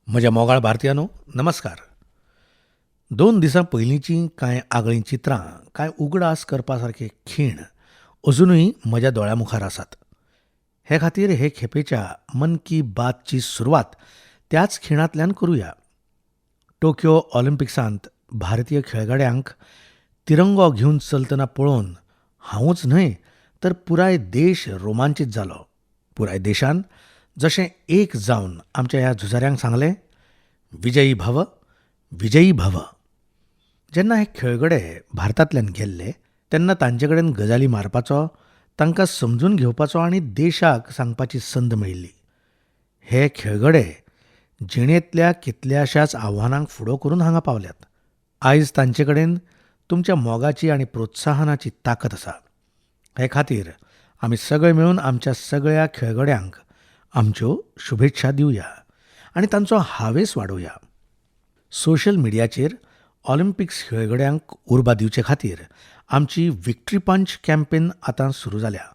म्हज्या मोगाळ भारतीयांनो, नमस्कार. 2 दिसां पयलींचीं कांय आगळीं चित्रां, कांय उगडास करपा सारके खीण अजुनूय म्हज्या दोळ्यां मुखार आसात. हे खातीर हे खेपेच्या मन की बातची सुरवात त्याच खिणांतल्यान करुया. टोक्यो ऑलिम्पिक्सांत भारतीय खेळगड्यांक तिरंगो घेवन चलतना पळोवन हांवूच न्हय तर पुराय देश रोमांचीत जालो. पुराय देशान जशें एक जावन आमच्या ह्या झुजाऱ्यांक सांगलें, विजयी भव, विजयी भव. जेन्ना हे खेळगडे भारतांतल्यान गेल्ले तेन्ना तांचे कडेन गजाली मारपाचो, तांकां समजून घेवपाचो आनी देशाक सांगपाची संद मेळिल्ली. हे खेळगडे जिणेंतल्या कितल्याशाच आव्हानांक फुडो करून हांगा पावल्यात. आयज तांचे कडेन तुमच्या मोगाची आनी प्रोत्साहनाची ताकद आसा. हे खातीर आमी सगळे मेळून आमच्या सगळ्या खेळगड्यांक आमच्यो शुभेच्छा दिवया आनी तांचो हावेस वाडोवया. सोशल मिडियाचेर ऑलिम्पिक्स खेळगड्यांक उर्बा दिवचे खातीर आमची विक्ट्री पंच कॅम्पेन आतां सुरू जाल्या.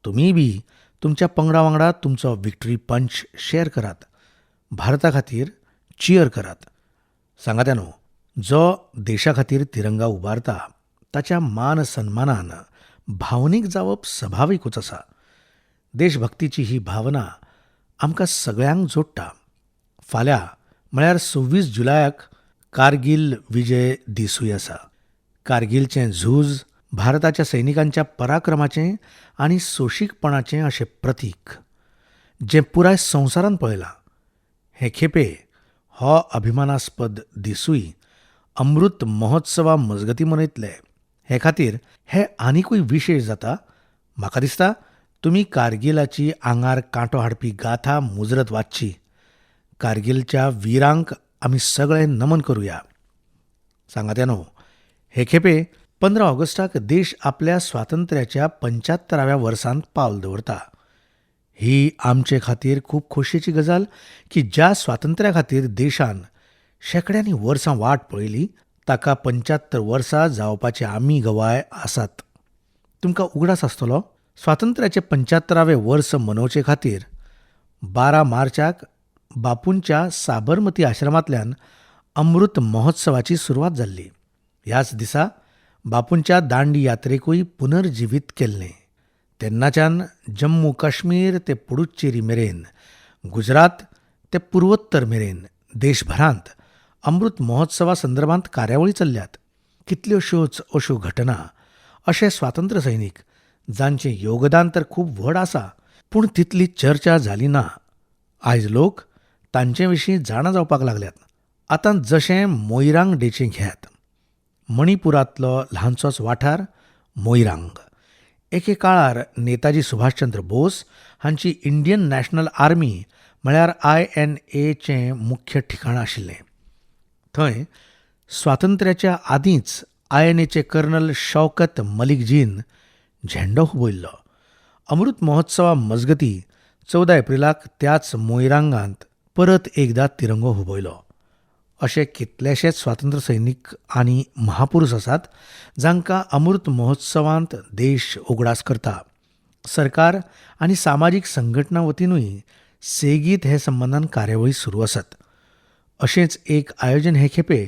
तुमीय बी तुमच्या पंगडा वांगडा तुमचो विक्ट्री पंच शेअर करात. भारता खातीर चियर करात. सांगात्यानो, जो देशा खातीर तिरंगा उबारता ताच्या मान सन्मानान भावनीक जावप सभाविकूच आसा. देशभक्तीची ही भावना आमकां सगळ्यांक जोडटा. फाल्यां म्हळ्यार 26 जुलयाक कारगील विजय दिसूय आसा. कारगिलचें झूज भारताच्या सैनिकांच्या पराक्रमाचें आनी सोशीकपणाचें अशें प्रतीक जें पुराय संवसारान पळयलां. हे खेपे हो अभिमानास्पद दिसूय अमृत महोत्सवा मजगती मनयतले. हे खातीर हे आनिकूय विशेश जाता. म्हाका दिसता तुमी कारगिलाची आंगार कांटो हाडपी गाथा मुजरत वाचची. कारगिलच्या विरांक आमी सगळे नमन करुया. सांगात्यानो, हे खेपे 15 ऑगस्टाक देश आपल्या स्वातंत्र्याच्या 75व्या वर्सांत पावल दवरता. ही आमचे खातीर खूब खोशयेची गजाल की ज्या स्वातंत्र्या खातीर देशान शेंकड्यांनी वर्सां वाट पळयली ताका 75 वर्सां जावपाचे आमी गवाय आसात. तुमकां उगडास आसतलो, स्वातंत्र्याचे 75वें वर्स मनोवचे खातीर 12 मार्चाक बापूंच्या साबरमती आश्रमांतल्यान अमृत महोत्सवाची सुरवात जाल्ली. ह्याच दिसा बापूंच्या दांडी यात्रेकूय पुनर्जिवीत केल्लें. तेन्नाच्यान जम्मू काश्मीर ते पुडुचेरी मेरेन, गुजरात ते पुर्वोत्तर मेरेन देशभरांत अमृत महोत्सवा संदर्भांत कार्यावळी चल्ल्यात. कितल्योश्योच अश्यो घटना, अशे स्वातंत्र्य सैनीक जांचें योगदान तर खूब व्हड आसा पूण तितली चर्चा जाली ना. आयज लोक तांचे विशीं जाणा जावपाक लागल्यात. आतां जशें मोयरांग डेचें घेयात. मणिपुरांतलो ल्हानसोच वाठार मोयरांग. एके काळार नेताजी सुभाषचंद्र बोस हांची इंडियन नॅशनल आर्मी म्हळ्यार INAचें मुख्य ठिकाण आशिल्लें. थंय स्वातंत्र्याच्या आदींच INAचे कर्नल शौकत मलिकजीन झेंडो हुबयल्लो. अमृत महोत्सवा मजगती 14 एप्रिलाक त्याच मोयरांगांत परत एकदा तिरंगो हुबयलो. अशे कितलेशेच स्वातंत्र्य सैनीक आनी महापुरुष आसात जांकां अमृत महोत्सवांत देश उगडास करता. सरकार आनी सामाजीक संघटना वतीनूय सेगीत हे संबंदान कार्यावळी सुरू आसात. अशेंच एक आयोजन हे खेपे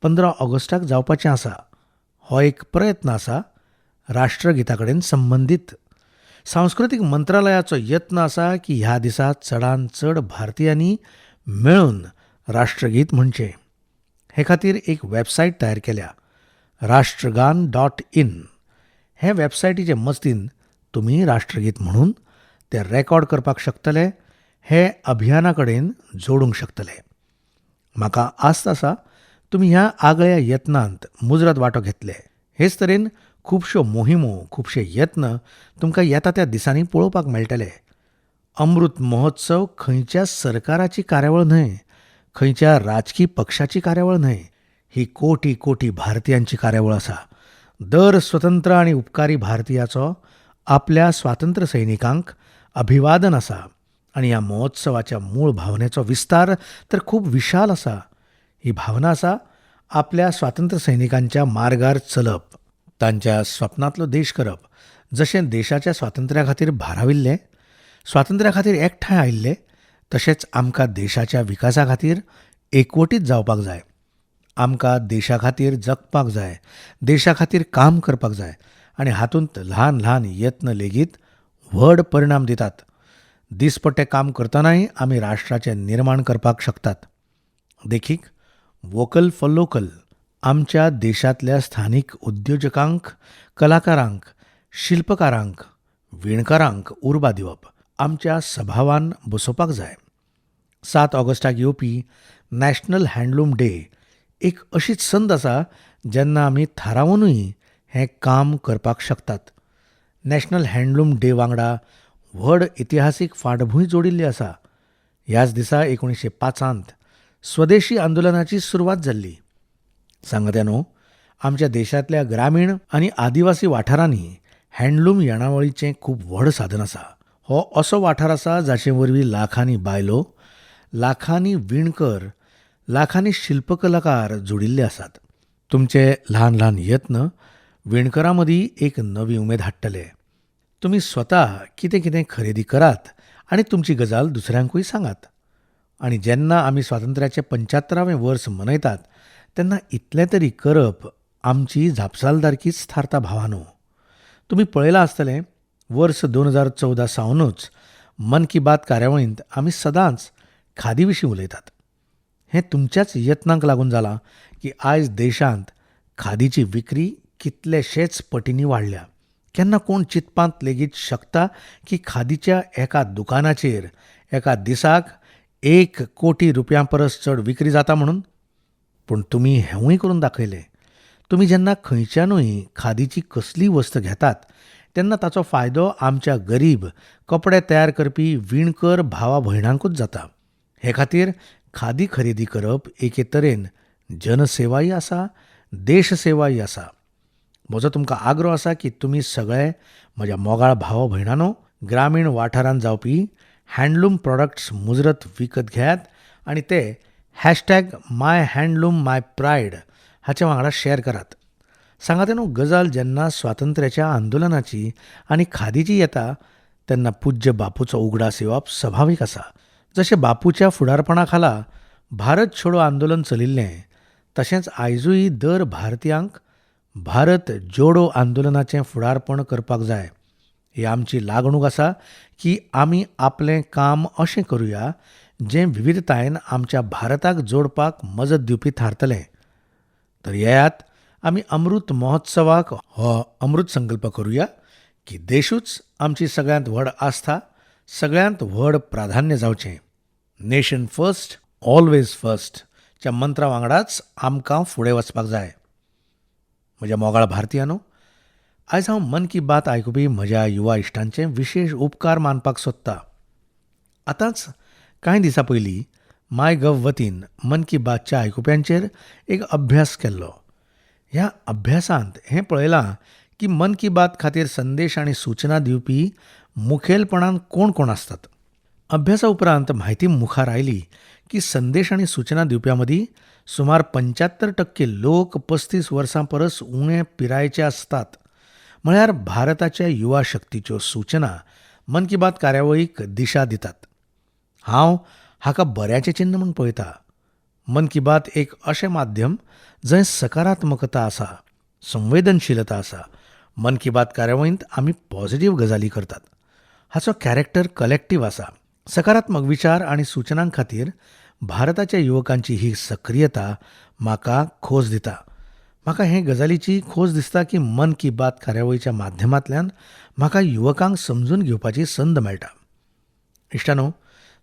15 ऑगस्टाक जावपाचें आसा. हो एक प्रयत्न आसा राष्ट्रगिता कडेन संबंदीत. सांस्कृतीक मंत्रालयाचो यत्न आसा की ह्या दिसा चडान चड भारतीयांनी मेळून राष्ट्रगीत म्हणचें. हे खातीर एक वेबसायट तयार केल्या, राष्ट्रगान.in. हे वेबसायटीचे मजतीन तुमी राष्ट्रगीत म्हणून तें रेकॉर्ड करपाक शकतले, हे अभियाना कडेन जोडूंक शकतले. म्हाका आस्त आसा तुमी ह्या आगळ्या यत्नांत मुजरत वांटो घेतले. हेच तरेन खुबश्यो मोहिमो, खुबशे यत्न तुमकां येता त्या दिसांनी पळोवपाक मेळटले. अमृत महोत्सव खंयच्या सरकाराची कार्यावळ न्हय, खंयच्या राजकी पक्षाची कार्यावळ न्हय, ही कोटी कोटी भारतीयांची कार्यावळ आसा. दर स्वतंत्र आनी उपकारी भारतीयाचो आपल्या स्वातंत्र्य सैनिकांक अभिवादन आसा आनी ह्या महोत्सवाच्या मूळ भावनेचो विस्तार तर खूब विशाल आसा. ही भावना आसा आपल्या स्वातंत्र्य सैनिकांच्या मार्गार चलप, तांच्या स्वप्नांतलो देश करप. जशें देशाच्या स्वातंत्र्या खातीर भाराविल्ले, स्वातंत्र्या खातीर एकठांय आयिल्ले, तशेंच आमकां देशाच्या विकासा खातीर एकवटीत जावपाक जाय. आमकां देशा खातीर जगपाक जाय, देशा खातीर काम करपाक जाय आनी हातूंत ल्हान ल्हान यत्न लेगीत व्हड परिणाम दितात. दिसपट्टें काम करतनाय आमी राष्ट्राचें निर्माण करपाक शकतात. देखीक, वोकल फॉर लोकल. आमच्या देशांतल्या स्थानीक उद्योजकांक, कलाकारांक, शिल्पकारांक, विणकारांक उर्बा दिवप आमच्या सभावान बसोवपाक जाय. 7 ऑगस्टाक येवपी नॅशनल हँडलूम डे एक अशीच संद आसा जेन्ना आमी थारावनूय हें काम करपाक शकतात. नॅशनल हँडलूम डे वांगडा व्हड इतिहासीक फाटभूंय जोडिल्ली आसा. ह्याच दिसा 1905 स्वदेशी आंदोलनाची सुरवात जाल्ली. सांगात्यानो, आमच्या देशांतल्या ग्रामीण आनी आदिवासी वाठारांनी हँडलूम येणावळीचें खूब व्हड साधन आसा. हो असो वाठार आसा जाचे वरवीं लाखांनी बायलो, लाखांनी विणकर, लाखांनी शिल्पकलाकार जोडिल्ले आसात. तुमचे ल्हान ल्हान यत्न विणकरां मदीं एक नवी उमेद हाडटले. तुमी स्वता कितें कितें खरेदी करात आनी तुमची गजाल दुसऱ्यांकूय सांगात. आनी जेन्ना आमी स्वातंत्र्याचें 75वें वर्स मनयतात तेन्ना इतलें तरी करप आमची जापसालदारकीच थारता. भावानो, तुमी पळयलां आसतलें, वर्स 2014 सावनूच मन की बात कार्यावळींत आमी सदांच खादी विशीं उलयतात. हें तुमच्याच यत्नांक लागून जालां की आयज देशांत खादीची विक्री कितलेशेच पटींनी वाडल्या. केन्ना कोण चिंतपांत लेगीत शकता की खादीच्या एका दुकानाचेर एका दिसाक 1 कोटी रुपयां परस चड विक्री जाता म्हणून? पूण तुमी हेंवूय करून दाखयलें. तुमी जेन्ना खंयच्यानूय खादीची कसलीय वस्त घेतात तेन्ना ताचो फायदो आमच्या गरीब कपडे तयार करपी विणकर भावा भयणांकूच जाता. हे खातीर खादी खरेदी करप एके तरेन जनसेवाय आसा, देशसेवाय आसा. म्हजो तुमकां आग्रो आसा की तुमी सगळे म्हज्या मोगाळ भावा भयणांनो ग्रामीण वाठारांत जावपी हँडलूम प्रॉडक्ट्स मुजरत विकत घेयात आनी ते #MyHandloomMyPride हाच्या वांगडा शेअर करात. सांगात न्हू, गजाल जेन्ना स्वातंत्र्याच्या आंदोलनाची आनी खादीची येता तेन्ना पूज्य बापूचो उगडास येवप सभावीक आसा. जशें बापूच्या फुडारपणा खाला भारत छोडो आंदोलन चलिल्लें तशेंच आयजूय दर भारतीयांक भारत जोडो आंदोलनाचें फुडारपण करपाक जाय. ही आमची लागणूक आसा की आमी आपलें काम अशें करुया जें विविधतायेन आमच्या भारताक जोडपाक मजत दिवपी थारतलें. तर येयात आमी अमृत महोत्सवाक हो अमृत संकल्प करुया की देशूच आमची सगळ्यांत व्हड आस्था, सगळ्यांत व्हड प्राधान्य जावचें. नेशन फर्स्ट, ऑलवेज फर्स्ट च्या मंत्रा वांगडाच आमकां फुडें वचपाक जाय. म्हज्या मोगाळ भारतीयांनो, आयज हांव मन की बात आयकुपी म्हज्या युवा इश्टांचे विशेश उपकार मानपाक सोदता. आतांच कांय दिसां पयलीं माय गव वतीन मन की बातच्या आयकुप्यांचेर एक अभ्यास केल्लो. ह्या अभ्यासांत हें पळयलां की मन की बात खातीर संदेश आनी सूचना दिवपी मुखेलपणान कोण कोण आसतात. अभ्यासा उपरांत म्हायती मुखार आयली की संदेश आनी सूचना दिवप्यां मदीं सुमार 75% लोक 35 वर्सां परस उणे पिरायेचे आसतात. म्हळ्यार भारताच्या युवा शक्तीच्यो सूचना मन की बात कार्यावळीक दिशा दितात. हांव हाका बऱ्याचें चिन्न म्हूण पळयता. मन की बात एक अशें माध्यम जंय सकारात्मकता आसा, संवेदनशीलता आसा. मन की बात कार्यावळींत आमी पॉझिटीव गजाली करतात. हाचो कॅरेक्टर कलेक्टीव आसा. सकारात्मक विचार आनी सूचनां खातीर भारताच्या युवकांची ही सक्रियता म्हाका खोस दिता. म्हाका हे गजालीची खोस दिसता की मन की बात कार्यावळीच्या माध्यमांतल्यान म्हाका युवकांक समजून घेवपाची संद मेळटा. इश्टानो,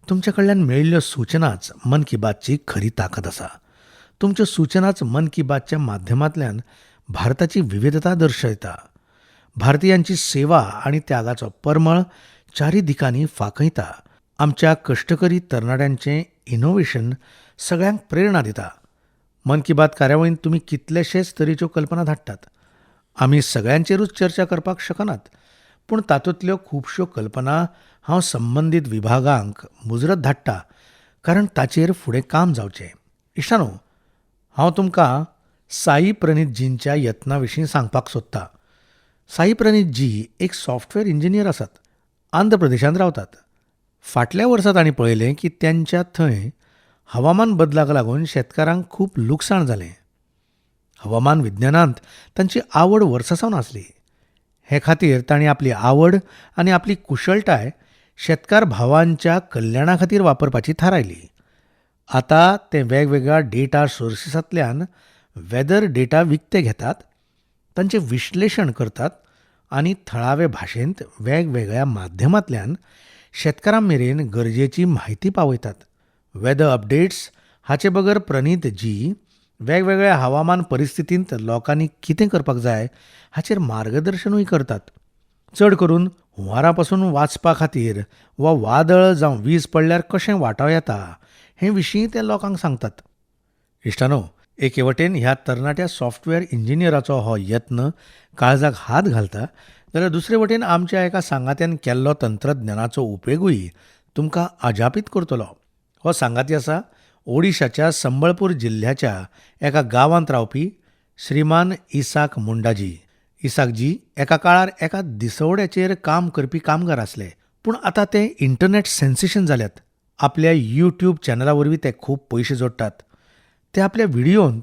तुमच्या कडल्यान मेळिल्ल्यो सूचनाच मन की बातची खरी ताकद आसा. तुमच्यो सूचनाच मन की बातच्या माध्यमांतल्यान भारताची विविधता दर्शयता. भारतीयांची सेवा आनी त्यागाचो परमळ चारी दिकांनी फांकयता. आमच्या कश्टकरी तरणाट्यांचें इनोव्हेशन सगळ्यांक प्रेरणा दिता. मन की बात कार्यावळींत तुमी कितलेशेच तरेच्यो कल्पना धाडटात. आमी सगळ्यांचेरूच चर्चा करपाक शकनात, पूण तातूंतल्यो खुबश्यो कल्पना हांव संबंदीत विभागांक मुजरत धाडटा, कारण ताचेर फुडें काम जावचें. इश्टानो, हांव तुमकां साई प्रणीतजींच्या यत्ना विशीं सांगपाक सोदता. साई प्रणीतजी एक सॉफ्टवेअर इंजिनियर आसात. आंध्र प्रदेशांत रावतात. फाटल्या वर्सा तांणी पळयलें की तांच्या थंय हवामान बदलाक लागून शेतकारांक खूब लुकसाण जालें. हवामान विज्ञानांत तांची आवड वर्सां सावन आसली. हे खातीर तांणी आपली आवड आनी आपली कुशळटाय शेतकार भावांच्या कल्याणा खातीर वापरपाची थारायली. आतां ते वेगवेगळ्या डेटा सोर्सिसांतल्यान वेदर डेटा विकते घेतात, तांचें विश्लेशण करतात आनी थळावे भाशेंत वेगवेगळ्या माध्यमांतल्यान शेतकारां मेरेन गरजेची म्हायती पावयतात. वेदर अपडेट्स हाचे बगर प्रणीत जी वेगवेगळ्या हवामान परिस्थितींत लोकांनी कितें करपाक जाय हाचेर मार्गदर्शनूय करतात. चड करून हुंवारा पसून वाचपा खातीर वा वादळ जावं वीज पडल्यार कशें वाटावं येता हे विशीं ते लोकांक सांगतात. इश्टांनो, एके वटेन ह्या तरणाट्या सॉफ्टवॅर इंजिनियराचो हो यत्न काळजाक हात घालता जाल्यार दुसरे वटेन आमच्या एका सांगात्यान केल्लो तंत्रज्ञानाचो उपेगूय तुमकां अजापीत करतलो. हो सांगाती आसा ओडिशाच्या संबळपूर जिल्ह्याच्या एका गांवांत रावपी श्रीमान इसाक मुंडाजी. इसाकजी एका काळार एका दिसवड्याचेर काम करपी कामगार आसले, पूण आतां ते इंटरनॅट सेन्सेशन जाल्यात. आपल्या यूट्यूब चॅनला वरवीं ते खूब पयशे जोडटात. ते आपल्या व्हिडियोंत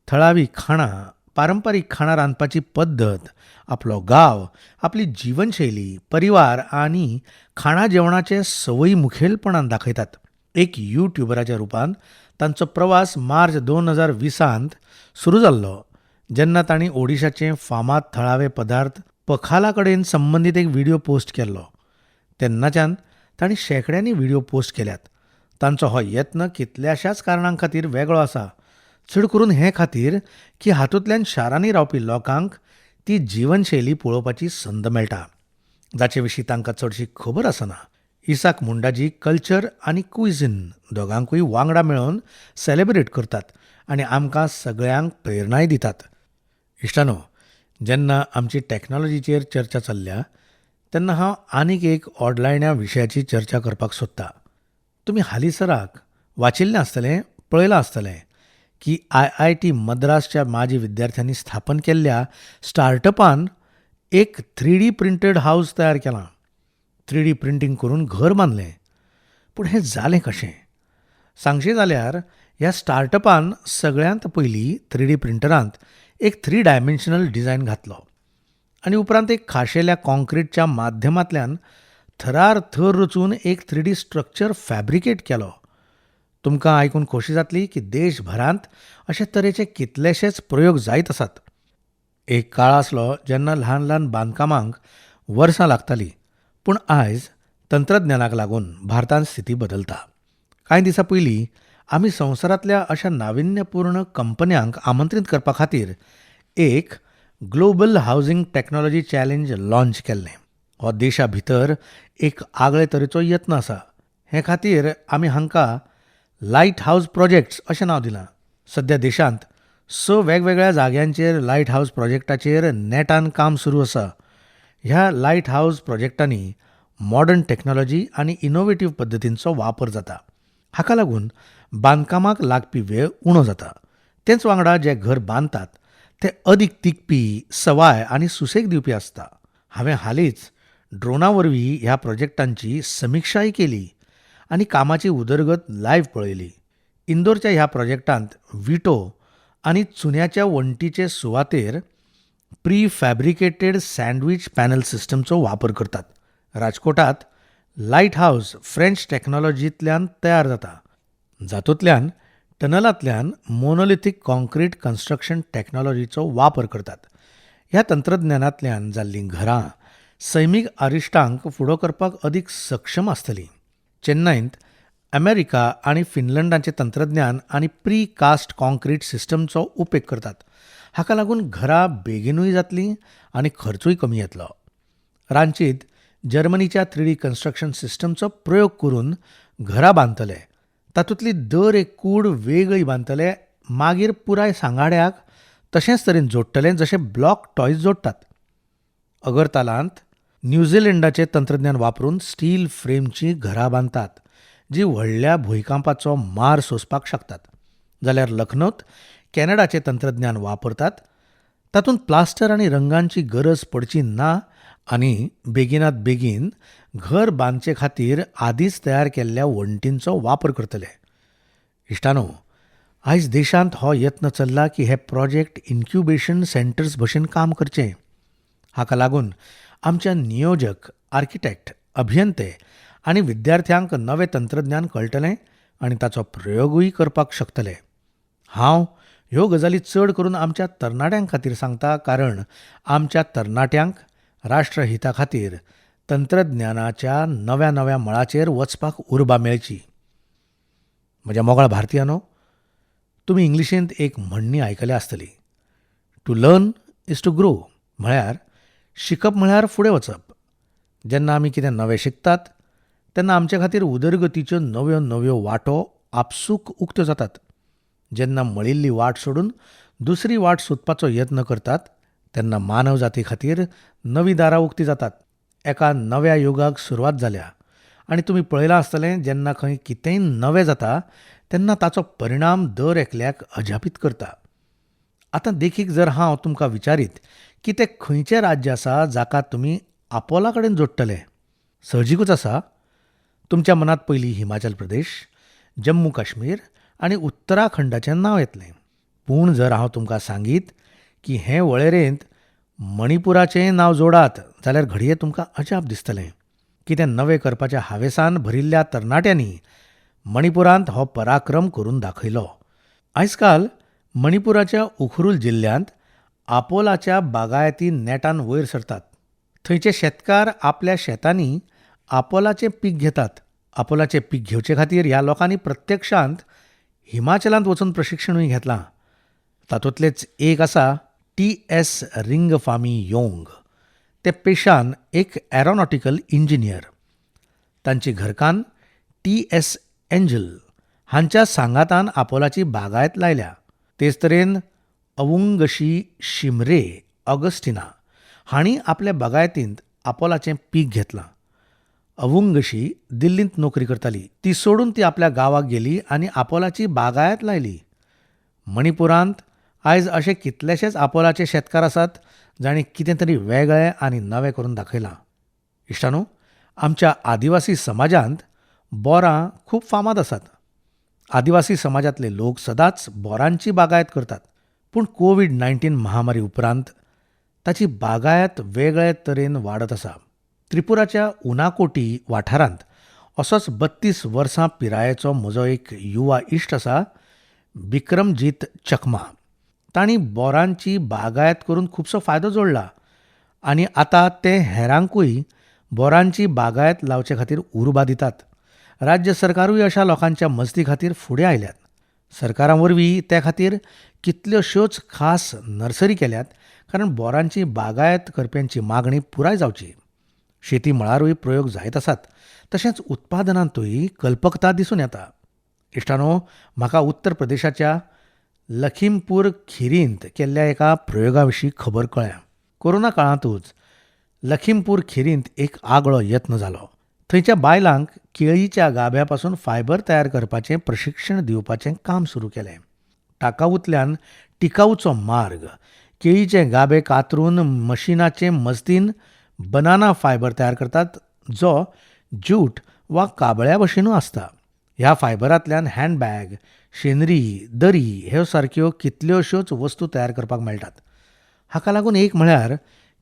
थळावी खाणां, पारंपारीक खाणां रांदपाची पद्दत, आपलो गांव, आपली जिवनशैली, परिवार आनी खाणा जेवणाचे संवयी मुखेलपणान दाखयतात. एक यूट्यूबराच्या रुपान तांचो प्रवास मार्च 2020 सुरू जाल्लो, जेन्ना तांणी ओडिशाचे फामाद थळावे पदार्थ पखाला कडेन संबंदीत एक व्हिडियो पोस्ट केल्लो. तेन्नाच्यान तांणी शेंकड्यांनी व्हिडियो पोस्ट केल्यात. तांचो हो यत्न कितल्याशाच कारणां खातीर वेगळो आसा, चड करून हे खातीर की हातूंतल्यान शारांनी रावपी लोकांक ती जिवनशैली पळोवपाची संद मेळटा जाचे विशीं तांकां चडशी खबर आसना. इसाक मुंडाजी कल्चर आनी क्विझीन दोगांकूय वांगडा मेळोवन सेलेब्रेट करतात आनी आमकां सगळ्यांक प्रेरणाय दितात. इश्टांनो, जेन्ना आमची टॅक्नोलॉजीचेर चर्चा चल्ल्या तेन्ना हांव आनीक एक ओडलायण्या विशयाची चर्चा करपाक सोदतां. तुमी हालींसराक वाचिल्लें आसतलें, पळयलां आसतलें की IIT मद्रासच्या माजी विद्यार्थ्यांनी स्थापन केल्ल्या स्टार्टअपान एक 3D printed house तयार केलां. 3D printing करून घर बांदलें. पूण हें जालें कशें? सांगचें जाल्यार ह्या स्टार्टअपान सगळ्यांत पयलीं 3D प्रिंटरांत एक 3 डायमेन्शनल डिझायन घातलो आनी उपरांत एक खाशेल्या कॉन्क्रीटच्या माध्यमांतल्यान थरार थर रचून एक 3D structure fabricate केलो. तुमकां आयकून खोशी जातली की देशभरांत अशे तरेचे कितलेशेच प्रयोग जायत आसात. एक काळ आसलो जेन्ना ल्हान ल्हान बांदकामांक वर्सां लागतालीं, पूण आयज तंत्रज्ञानाक लागून भारतांत स्थिती बदलता. कांय दिसां पयलीं आमी संवसारांतल्या अशा नाविन्यपूर्ण कंपन्यांक आमंत्रीत करपा खातीर एक global housing technology challenge launch केल्लें. हो देशा भितर एक आगळे तरेचो यत्न आसा. हे खातीर आमी हांकां लायट हावज प्रोजेक्ट्स अशें नांव दिलां. सद्या देशांत 6 वेगवेगळ्या जाग्यांचेर लायट हावज प्रोजेक्टाचेर नेटान काम सुरू आसा. ह्या लायट हावज प्रोजेक्टांनी मॉडर्न टॅक्नोलॉजी आनी इनोवेटीव पद्दतींचो वापर जाता. हाका लागून बांदकामाक लागपी वेळ उणो जाता. तेच वांगडा जे घर बांदतात ते अदीक तिगपी, सवाय आनी सुसेग दिवपी आसता. हांवें हालींच ड्रोना वरवीं ह्या प्रोजेक्टांची समिक्षाय केली आनी कामाची उदरगत लायव्ह पळयली. इंदोरच्या ह्या प्रोजेक्टांत विटो आनी चुन्याच्या वण्टीचे सुवातेर प्री फॅब्रिकेटेड सँडवीच पॅनल सिस्टमचो वापर करतात. राजकोटात लायट हावज फ्रेंच टॅक्नोलॉजींतल्यान तयार जाता, जातूंतल्यान टनलांतल्यान मोनोलिथीक कॉन्क्रीट कन्स्ट्रक्शन टॅक्नोलॉजीचो वापर करतात. ह्या तंत्रज्ञानांतल्यान जाल्लीं घरां सैमीक अरिश्टांक फुडो करपाक अदीक सक्षम आसतलीं. चेन्नईंत अमेरिका आनी फिनलंडाचें तंत्रज्ञान आनी प्री कास्ट कॉन्क्रीट सिस्टमचो उपेग करतात. हाका लागून घरां बेगीनूय जातलीं आनी खर्चूय कमी येतलो. रांचीत जर्मनीच्या 3D construction सिस्टमचो प्रयोग करून घरां बांदतले. तातूंतली दर एक कूड वेगळी बांदतले, मागीर पुराय सांगाड्याक तशेंच तरेन जोडटले जशें ब्लॉक टॉयज जोडटात. अगरतालांत न्यूझीलंडाचें तंत्रज्ञान वापरून स्टील फ्रेमचीं घरां बांदतात, जीं व्हडल्या भुंयकांपाचो मार सोंसपाक शकतात. जाल्यार लखनौत कॅनडाचें तंत्रज्ञान वापरतात, तातूंत प्लास्टर आनी रंगांची गरज पडची ना आनी बेगिनात बेगीन घर बांदचे खातीर आदींच तयार केल्ल्या वणटींचो वापर करतले. इश्टांनो, आयज देशांत हो यत्न चल्ला की हे प्रोजेक्ट इन्क्युबेशन सेंटर्स भशेन काम करचें. हाका लागून आमच्या नियोजक, आर्किटेक्ट, अभियंते आनी विद्यार्थ्यांक नवें तंत्रज्ञान कळटलें आनी ताचो प्रयोगूय करपाक शकतले. हांव ह्यो गजाली चड करून आमच्या तरणाट्यां खातीर सांगता, कारण आमच्या तरणाट्यांक राष्ट्रहिता खातीर तंत्रज्ञानाच्या नव्या नव्या मळाचेर वचपाक उर्बा मेळची. म्हज्या मोगाळ भारतीयांनो, तुमी इंग्लिशींत एक म्हणणी आयकल्या आसतली, to learn is to grow, म्हळ्यार शिकप म्हळ्यार फुडें वचप. जेन्ना आमी कितें नवें शिकतात तेन्ना आमचे खातीर उदरगतीच्यो नव्यो नव्यो वाटो आपसूक उक्त्यो जातात. जेन्ना मळिल्ली वाट सोडून दुसरी वाट सोदपाचो यत्न करतात तेन्ना मानव जाती खातीर नवीं दारां उक्तीं जातात. एका नव्या युगाक सुरवात जाल्या आनी तुमी पळयलां आसतलें, जेन्ना खंय कितेंय नवें जाता तेन्ना ताचो परिणाम दर एकल्याक अजापीत करता. आतां देखीक जर हांव तुमकां विचारीत की तें खंयचें राज्य आसा जाका तुमी आपोला कडेन जोडटले, सहजिकूच आसा तुमच्या मनांत पयलीं हिमाचल प्रदेश, जम्मू काश्मीर आनी उत्तराखंडाचें नांव येतलें. पूण जर हांव तुमकां सांगीत की हे वळेरेंत मणिपुराचें नांव जोडात जाल्यार घडये तुमकां अजाप दिसतलें. कितें नवें करपाच्या हावेसान भरिल्ल्या तरणाट्यांनी मणिपुरांत हो पराक्रम करून दाखयलो. आयजकाल मणिपुराच्या उखरुल जिल्ल्यांत आपोलाच्या बागायती नेटान वयर सरतात. थंयचे शेतकार आपल्या शेतांनी आपोलाचें पीक घेतात. आपोलाचें पीक घेवचे खातीर ह्या लोकांनी प्रत्यक्षांत हिमाचलांत वचून प्रशिक्षणूय घेतलां. तातूंतलेच एक आसा टी एस रिंगफामी योंग. ते पेशान एक एरोनॉटिकल इंजिनियर. तांची घरकान्न टी एस एंजल हांच्या सांगातान आपोलाची बागायत लायल्या. तेच तरेन अवुंगशी शिमरे ऑगस्टिना हांणी आपल्या बागायतींत आपोलाचें पीक घेतलां. अवुंगशी दिल्लींत नोकरी करताली, ती सोडून ती आपल्या गांवाक गेली आनी आपोलाची बागायत लायली. मणिपुरांत आयज अशे कितलेशेच आपोलाचे शेतकार आसात जांणी कितें तरी वेगळें आनी नवें करून दाखयलां. इश्टांनो, आमच्या आदिवासी समाजांत बोरां खूब फामाद आसात. आदिवासी समाजांतले लोक सदांच बोरांची बागायत करतात. पूण कोवीड-19 महामारी उपरांत ताची बागायत वेगळे तरेन वाडत आसा. त्रिपुराच्या उनाकोटी वाठारांत असोच 32 वर्सां पिरायेचो म्हजो एक युवा इश्ट आसा, बिक्रमजीत चकमा. तांणी बोरांची बागायत करून खुबसो फायदो जोडला आनी आतां ते हेरांकूय बोरांची बागायत लावचे खातीर उर्बा दितात. राज्य सरकारूय अशा लोकांच्या मजती खातीर फुडें आयल्यात. सरकारा वरवीं ते खातीर कितल्योश्योच खास नर्सरी केल्यात, कारण बोरांची बागायत करप्यांची मागणी पुराय जावची. शेती मळारूय प्रयोग जायत आसात, तशेंच उत्पादनांतूय कल्पकता दिसून येता. इश्टांनो, म्हाका उत्तर प्रदेशाच्या लखीमपूर खिरींत केल्ल्या एका प्रयोगा विशीं खबर कळ्ळ्या. कोरोना काळांतूच लखीमपूर खिरींत एक आगळो यत्न जालो. थंयच्या बायलांक केळीच्या गाभ्या पासून फायबर तयार करपाचें प्रशिक्षण दिवपाचें काम सुरू केलें. टाकावूंतल्यान टिकाऊचो मार्ग, केळीचे गाभे कातरून मशिनाचे मजतीन बनाना फायबर तयार करतात, जो ज्यूट वा काबळ्या भशेनूय आसता. ह्या फायबरांतल्यान हँडबॅग, शेनरी, दरी ह्यो सारक्यो कितल्योश्योच वस्तू तयार करपाक मेळटात. हाका लागून एक म्हळ्यार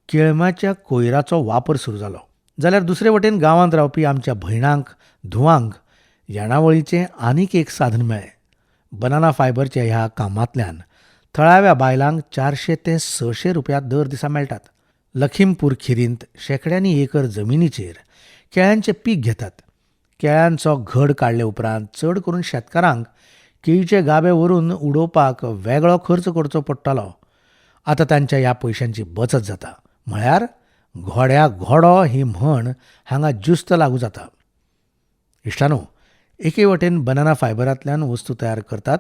केळम्याच्या कोयराचो वापर सुरू जालो, जाल्यार दुसरे वटेन गांवांत रावपी आमच्या भयणांक, धुवांक येणावळीचें आनीक एक साधन मेळ्ळें. बनाना फायबरच्या ह्या कामांतल्यान थळाव्या बायलांक 400 ते 600 रुपया दर दिसा मेळटात. लखीमपूर खिरींत शेंकड्यांनी एकर जमिनीचेर केळ्यांचें पीक घेतात. केळ्यांचो घड काडले उपरांत चड करून शेतकारांक केळीचे गाबे व्हरून उडोवपाक वेगळो खर्च करचो पडटालो. आतां तांच्या ह्या पयशांची बचत जाता. म्हळ्यार घोड्या घोडो ही म्हण हांगा ज्युस्त लागू जाता. इश्टांनो, एके वटेन बनाना फायबरांतल्यान वस्तू तयार करतात,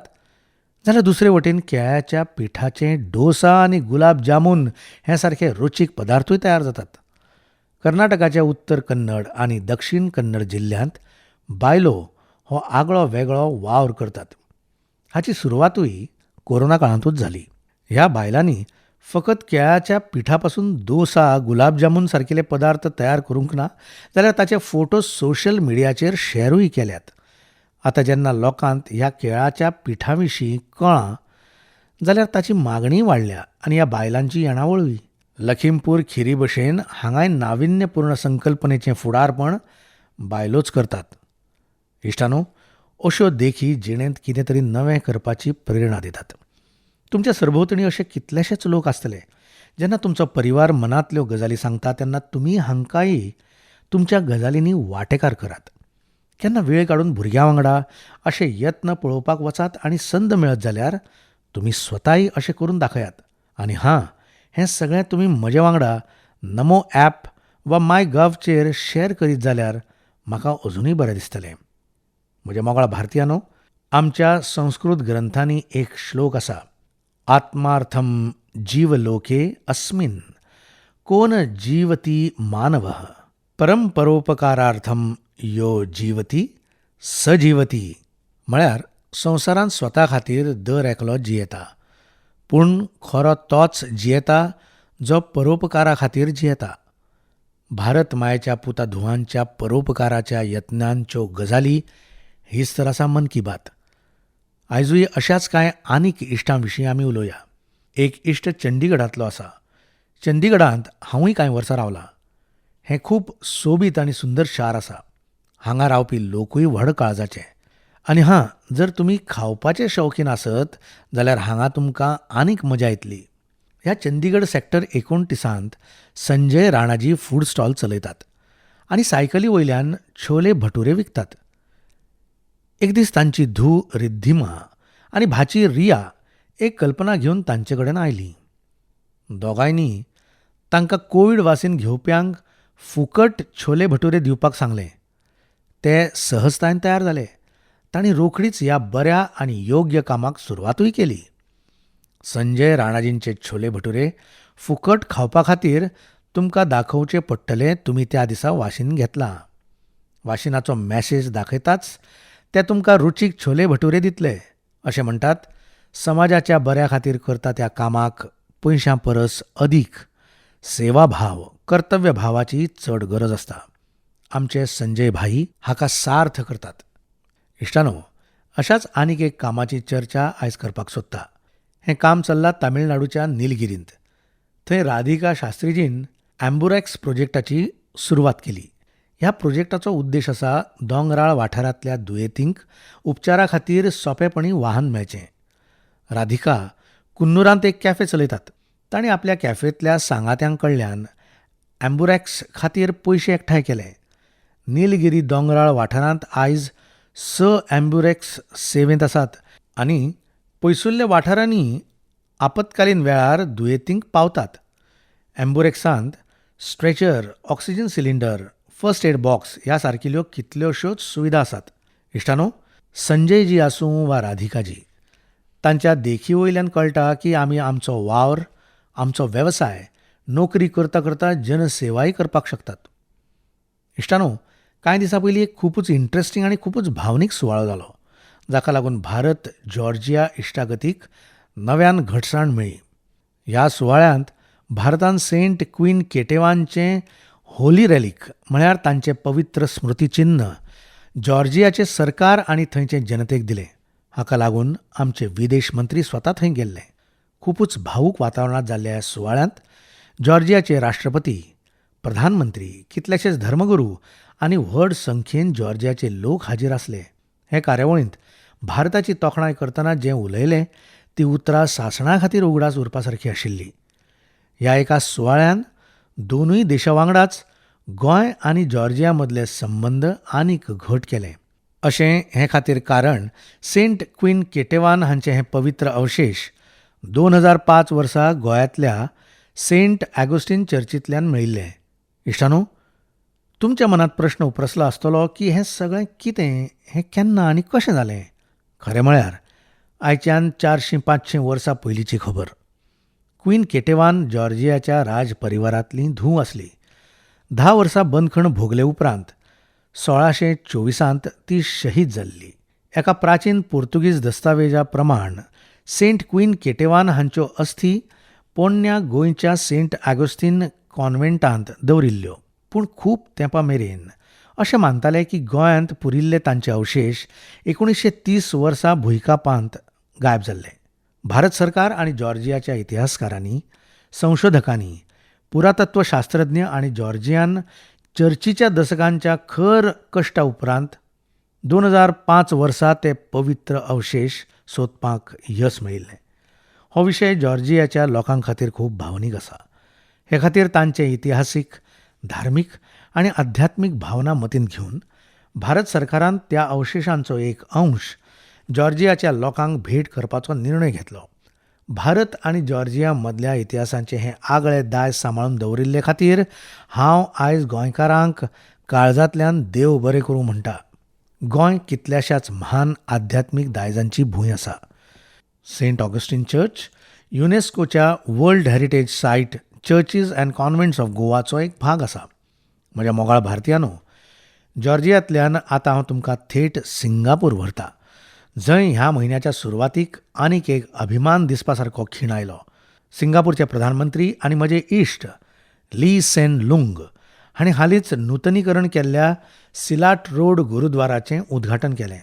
जाल्यार दुसरे वटेन केळ्याच्या पिठाचे डोसा आनी गुलाब जामून हे सारखे रुचीक पदार्थूय तयार जातात. कर्नाटकाच्या उत्तर कन्नड आनी दक्षीण कन्नड जिल्ल्यांत बायलो हो आगळो वेगळो वावर करतात. हाची सुरवातूय कोरोना काळांतूच जाली. ह्या बायलांनी फकत केळ्याच्या पिठा पासून दोसा, गुलाबजामून सारकिले पदार्थ तयार करूंक ना जाल्यार ताचे फोटो सोशल मिडियाचेर शॅरूय केल्यात. आतां जेन्ना लोकांत ह्या केळाच्या पिठा विशीं कळ्ळां जाल्यार ताची मागणीय वाडल्या आनी ह्या बायलांची येणावळूय. लखीमपूर खिरी भशेन हांगाय नाविन्यपूर्ण संकल्पनेचें फुडारपण बायलोच करतात. इश्टांनो, अश्यो देखी जिणेंत कितें तरी नवें करपाची प्रेरणा दितात. तुमच्या सरभोंवतणी अशे कितलेशेच लोक आसतले. जेन्ना तुमचो परिवार मनांतल्यो गजाली सांगता तेन्ना तुमी हांकांय तुमच्या गजालींनी वांटेकार करात. केन्ना वेळ काडून भुरग्यां वांगडा अशे यत्न पळोवपाक वचात आनी संद मेळत जाल्यार तुमी स्वताय अशें करून दाखयात. आनी हां, हें सगळें तुमी म्हजे वांगडा नमो ॲप वा माय गव्हचेर शॅर करीत जाल्यार म्हाका अजुनूय बरें दिसतलें. म्हज्या मोगाळ भारतीयांनो, आमच्या संस्कृत ग्रंथांनी एक श्लोक आसा, आत्मार्थम जीवलोके अस्मिन कोन जीवती मानवः परमपरोपकारार्थम यो जीवती स जीवती. म्हळ्यार संवसारांत स्वता खातीर दर एकलो जियेता, पूण खरो तोच जियेता जो परोपकारा खातीर जियेता. भारत मायेच्या पुता धुवांच्या परोपकाराच्या यत्नांच्यो गजाली हीच तर आसा मन की बात. आयजूय अशाच कांय आनीक इश्टां विशीं आमी उलोवया. एक इश्ट चंडीगडांतलो आसा. चंडीगडांत हांवूय कांय वर्सां रावलां. हें खूब सोबीत आनी सुंदर शार आसा. हांगा रावपी लोकूय व्हड काळजाचे. आनी हां, जर तुमी खावपाचे शौकीन आसत जाल्यार हांगा तुमकां आनीक मजा येतली. ह्या Chandigarh sector 29 Sanjay Ranaji food stall चलयतात आनी सायकली वयल्यान छोले भटुरे विकतात. एक दीस तांची धूव रिद्धिमा आनी भाची रिया एक कल्पना घेवन तांचे कडेन आयली. दोगांयनी तांकां कोवीड वासीन घेवप्यांक फुकट छोले भटुरे दिवपाक सांगलें. ते सहजतायेन तयार जाले. तांणी रोखडीच ह्या बऱ्या आनी योग्य कामाक सुरवातूय केली. संजय राणाजींचे छोले भटुरे फुकट खावपा खातीर तुमकां दाखोवचें पडटलें तुमी त्या दिसा वाशीन घेतलां. वाशिनाचो मॅसेज दाखयताच ते तुमकां रुचीक छोले भटुरे दितले. अशें म्हणटात, समाजाच्या बऱ्या खातीर करता त्या कामाक पयशां परस अदीक सेवाभाव, कर्तव्यभावाची चड गरज आसता. आमचे संजय भाई हाका सार्थ करतात. इश्टानो, अशाच आनीक एक कामाची चर्चा आयज करपाक सोदता. हें काम चल्लां तामिळनाडूच्या निलगिरींत. थंय राधिका शास्त्रीजीन ॲम्बुरेक्स प्रोजेक्टाची सुरवात केली. ह्या प्रोजेक्टाचो उद्देश आसा दोंगराळ वाठारांतल्या दुयेंतींक उपचारा खातीर सोंपेपणी वाहन मेळचें. राधिका कुन्नूरांत एक कॅफे चलयतात. तांणी आपल्या कॅफेंतल्या सांगात्यां कडल्यान ॲम्बुरेक्स खातीर पयशे एकठांय केले. निलगिरी दोंगराळ वाठारांत आयज 6 ॲम्बुरेक्स सेवेंत आसात आनी पयसुल्ल्या वाठारांनी आपत्कालीन वेळार दुयेंतींक पावतात. ॲम्बुरेक्सांत stretcher, oxygen cylinder, first aid box ह्या सारकिल्यो कितल्योश्योच सुविधा आसात. इश्टानो, संजयजी आसूं वा राधिकाजी, तांच्या देखी वयल्यान कळटा की आमी आमचो वावर, आमचो वेवसाय, नोकरी करता करता जनसेवाय करपाक शकतात. इश्टानो, कांय दिसां पयलीं एक खुबूच इंट्रस्टींग आनी खुबूच भावनीक सुवाळो जालो, जाका लागून भारत जॉर्जिया इश्टागतीक नव्यान घटसाण मेळ्ळी. ह्या सुवाळ्यांत भारतान सेंट क्वीन केटेवानचें होली रेलीक म्हळ्यार तांचें पवित्र स्मृतीचिन्न जॉर्जियाचें सरकार आनी थंयचे जनतेक दिलें. हाका लागून आमचे विदेश मंत्री स्वता थंय गेल्ले. खुबूच भावूक वातावरणांत जाल्ल्या ह्या सुवाळ्यांत जॉर्जियाचे राष्ट्रपती, प्रधानमंत्री, कितलेशेच धर्मगुरू आनी व्हड संख्येन जॉर्जियाचे लोक हाजीर आसले. हे कार्यावळींत भारताची तोखणाय करतना जें उलयलें ती उतरां सासणा खातीर उगडास उरपा सारकी आशिल्ली. ह्या एका सुवाळ्यान दोनूय देशां वांगडाच गोंय आनी जॉर्जिया मदले संबंद आनीक घट केले. अशें हे खातीर कारण सेंट क्वीन केटेवान हांचें हें पवित्र अवशेश 2005 वर्सा गोंयांतल्या सेंट आगोस्टीन चर्चींतल्यान मेळिल्लें. इश्टानो, तुमच्या मनांत प्रश्न उप्रसला आसतलो की हें सगळें कितें, हें केन्ना आनी कशें जालें? खरें म्हळ्यार आयच्यान 400-500 वर्सां पयलींची खबर. क्वीन केटेवान जॉर्जियाच्या राज परिवारांतली धूव आसली. 10 वर्सां बंदखण भोगले उपरांत 1624 ती शहीद जाल्ली. एका प्राचीन पुर्तुगीज दस्तावेजा प्रमाण सेंट क्वीन केटेवान हांच्यो अस्थी पोरण्या गोंयच्या सेंट आगोस्तीन कॉन्व्हेंटांत दवरिल्ल्यो. पूण खूब तेंपा मेरेन अशें मानताले की गोंयांत पुरिल्ले तांचे अवशेश 1930 वर्सा भुंयकांपांत गायब जाल्ले. भारत सरकार आनी जॉर्जियाच्या इतिहासकारांनी, संशोधकांनी, पुरातत्वशास्त्रज्ञ आनी जॉर्जियान चर्चीच्या दसकांच्या खर कश्टा उपरांत 2005 वर्सा ते पवित्र अवशेश सोदपाक यस मेळिल्लें. हो विशय जॉर्जियाच्या लोकां खातीर खूब भावनीक आसा. हे खातीर तांचे इतिहासीक, धार्मीक आनी आध्यात्मीक भावना मतींत घेवन भारत सरकारान त्या अवशेशांचो एक अंश जॉर्जियाच्या लोकांक भेट करपाचो निर्णय घेतलो. भारत आनी जॉर्जिया मदल्या इतिहासाचें हें आगळें दायज सांबाळून दवरिल्ले खातीर हांव आयज गोंयकारांक काळजांतल्यान देव बरें करूं म्हणटा. गोंय कितल्याशाच म्हान आध्यात्मीक दायजांची भूंय आसा. सेंट ऑगस्टीन चर्च युनेस्कोच्या world heritage site churches and convents of गोवाचो एक भाग आसा. म्हज्या मोगाळ भारतीयांनो, जॉर्जियांतल्यान आतां हांव तुमकां थेट सिंगापूर व्हरता, जंय ह्या म्हयन्याच्या सुरवातीक आनीक एक अभिमान दिसपा सारको खीण आयलो. सिंगापूरचे प्रधानमंत्री आनी म्हजे इश्ट ली सेन लुंग हांणी हालींच नुतनीकरण केल्ल्या सिलाट रोड गुरुद्वाराचें उद्घाटन केलें.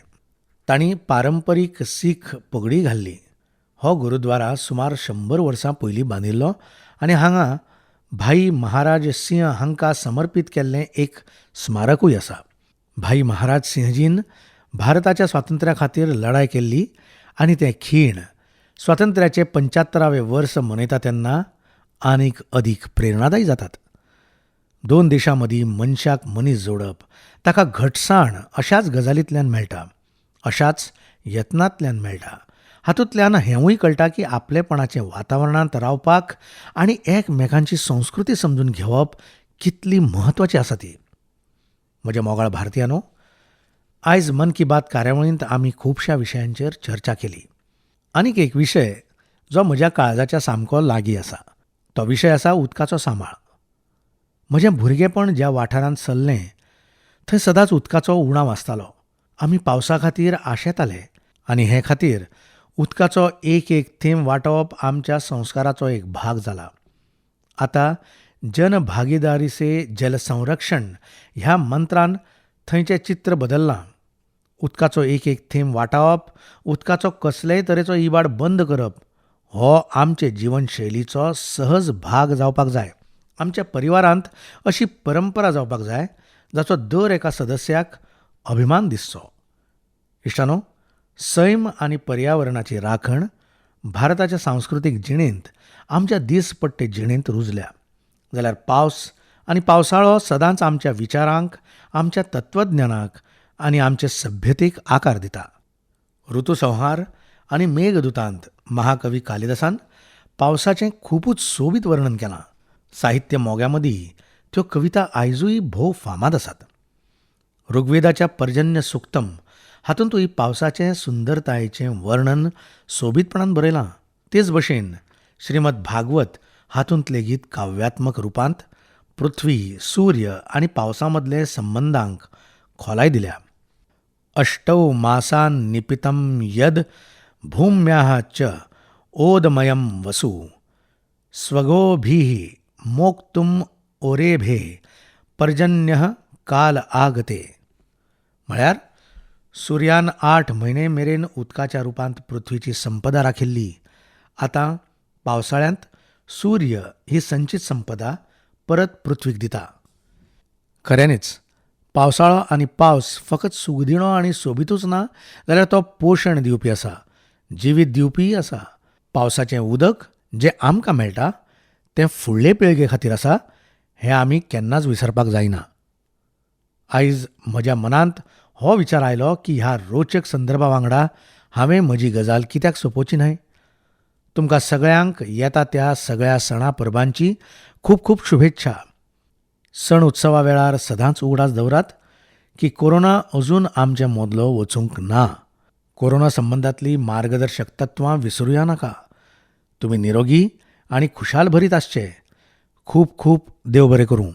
तांणी पारंपरीक सीख पगडी घाल्ली. हो गुरुद्वारा सुमार 100 वर्सां पयलीं बांदिल्लो आनी हांगा भाई महाराज सिंह हांकां समर्पीत केल्लें एक स्मारकूय आसा. भाई महाराज सिंहजीन भारताच्या स्वातंत्र्या खातीर लढाय केल्ली आनी तें खीण स्वातंत्र्याचे 75वें वर्स मनयता तेन्ना आनीक अदीक प्रेरणादायी जातात. दोन देशां मदीं मनशाक मनीस जोडप, ताका घटसाण अशाच गजालींतल्यान मेळटा, अशाच यत्नांतल्यान मेळटा. हातूंतल्यान हेंवूय कळटा की आपलेपणाचें वातावरणांत रावपाक आनी एकमेकांची संस्कृती समजून घेवप कितली म्हत्वाची आसा ती. म्हज्या मोगाळ भारतीयांनो, आयज मन की बात कार्यावळींत आमी खुबश्या विशयांचेर चर्चा केली. आनीक एक विशय जो म्हज्या काळजाच्या सामको लागीं आसा, तो विशय आसा उदकाचो सांबाळ. म्हजें भुरगेपण ज्या वाठारांत सरलें थंय सदांच उदकाचो उणाव आसतालो. आमी पावसा खातीर आशेताले आनी हे खातीर उदकाचो एक एक थेंब वांटोवप आमच्या संस्काराचो एक भाग जाला. आतां जनभागीदारी से जलसंरक्षण ह्या मंत्रान थंयचें चित्र बदल्लां. उदकाचो एक एक थेंब वाटावप, उदकाचो कसलेय तरेचो इबाड बंद करप हो आमचे जिवनशैलीचो सहज भाग जावपाक जाय. आमच्या परिवारांत अशी परंपरा जावपाक जाय जाचो दर एका सदस्याक अभिमान दिसचो. इश्टानो, सैम आनी पर्यावरणाची राखण भारताच्या सांस्कृतीक जिणेंत, आमच्या दीसपट्टे जिणेंत रुजल्या. जाल्यार पावस आनी पावसाळो सदांच आमच्या विचारांक, आमच्या तत्वज्ञानाक आनी आमचे सभ्यतेक आकार दिता. ऋतुसंहार आनी मेघदूतांत महाकवी कालिदासान पावसाचें खुबूच सोबीत वर्णन केलां. साहित्य मोग्यां मदीं त्यो कविता आयजूय भोव फामाद आसात. ऋग्वेदाच्या पर्जन्य सुक्तम हातूंतूय पावसाचें सुंदरतायेचें वर्णन सोबीतपणान बरयलां. तेच भशेन श्रीमद भागवत हातूंत लेगीत काव्यात्मक रुपांत पृथ्वी, सूर्य आनी पावसा मदले संबंदांक खोलाय दिल्या. अष्टौ मासान निपितं यद भूम्याः च ओदमयं वसु स्वगोभिः मोक्तुम ओरेभे पर्जन्यः काल आगते. म्हळ्यार सुर्यान 8 म्हयने मेरेन उदकाच्या रुपांत पृथ्वीची संपदा राखिल्ली. आतां पावसाळ्यांत सूर्य ही संचीत संपदा परत पृथ्वीक दिता. खऱ्यांनीच पावसाळो आनी पावस फकत सुखदिणो आनी सोबीतूच ना, जाल्यार तो पोशण दिवपी आसा, जिवीत दिवपीय आसा. पावसाचें उदक जें आमकां मेळटा तें फुडले पिळगे खातीर आसा हें आमी केन्नाच विसरपाक जायना. आयज म्हज्या मनांत हो विचार आयलो की ह्या रोचक संदर्भा वांगडा हांवें म्हजी गजाल कित्याक सोंपोवची न्हय. तुमकां सगळ्यांक येता त्या सगळ्या सणा परबांची खूब खूब शुभेच्छा. सण उत्सवा वेळार सदांच उगडास दवरात की कोरोना अजून आमच्या मोदलो वचूंक ना. कोरोना संबंदांतली मार्गदर्शक तत्वां विसरूया नाका. तुमी निरोगी आनी खुशालभरीत आसचे. खूब खूब देव बरें करूं.